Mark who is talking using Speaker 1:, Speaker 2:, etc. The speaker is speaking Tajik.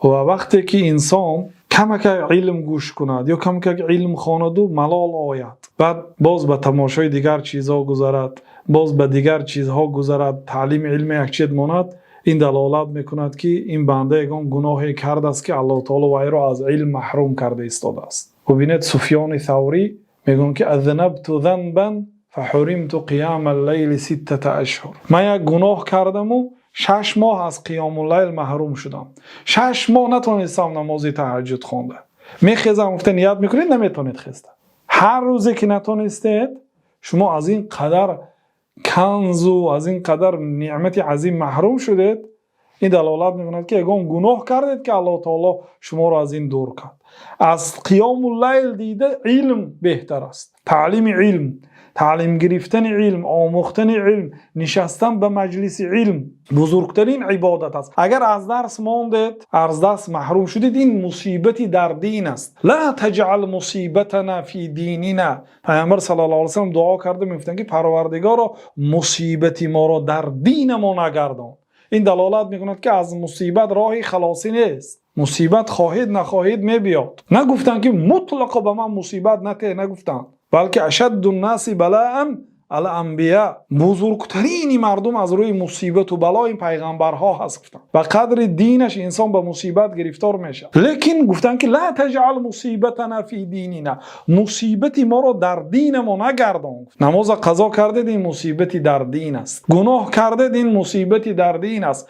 Speaker 1: Ва вақте ки инсон камак илм гӯш кунад ё камак илм хонаду малол ояд, баъд боз ба тамошои дигар чизҳо гузарад, боз ба дигар чизҳо гузарад, таълими илм як чиз монад, ин далолат мекунад, ки ин банда ягон гуноҳе кардааст, ки Аллоҳ таоло вайро аз илм маҳрум карда истодааст. Бубинед, Суфёни Саврӣ мегӯяд, ки أذنبت ذنبا فحرمت قيام الليل 6 أشهر. Ман як гуноҳ кардаму 6 моҳ аз қиёмуллайл маҳрум шудам. 6 моҳ натонистам намози таҳаҷҷуд хонда. Мехезам гуфта ният мекунед, наметонед хеста. Ҳар рӯзе ки натонистед, шумо аз ин қадар канзу аз ин қадар неъмати азим маҳрум шудед. Ин далолат мекунад, ки ягон гуноҳ кардед, ки Аллоҳ таоло шуморо аз ин дур кард. Аз қиёмуллайл дида илм беҳтар аст. Таълими илм, таълим гирифтани илм, омӯхтани илм, нишастан ба маҷлиси илм бузургтарин ибодат аст. Агар аз дарс мондед, аз дарс маҳрум шудед, ин мусибати дар дин аст. لا تجعل مصيبتنا في ديننا. Пайғамбар саллаллоҳу алайҳи васаллам дуо карда мегуфтанд, ки Парвардигоро, мусибати моро дар динамо нагардон. Ин далолат мекунад, ки аз мусибат роҳи халосӣ нест. Мусибат хоҳед нахоҳед мебиёд. Нагуфтанд, ки мутлақо ба ман мусибат натеҳ, нагуфтанд, балки أشد الناس بلاء الأنبياء, бузургтарини мардум аз рӯи мусибату бало ин пайғамбарҳо ҳаст, гуфтанд. Ба қадри динаш инсон ба мусибат гирифтор мешавад, лекин гуфтанд, ки لا تجعل مصيبتنا في ديننا, мусибати моро дар динамо нагардон. Намоза қазо кардед, ин мусибати дар дин аст. Гуноҳ кардед, ин мусибати дар дин аст.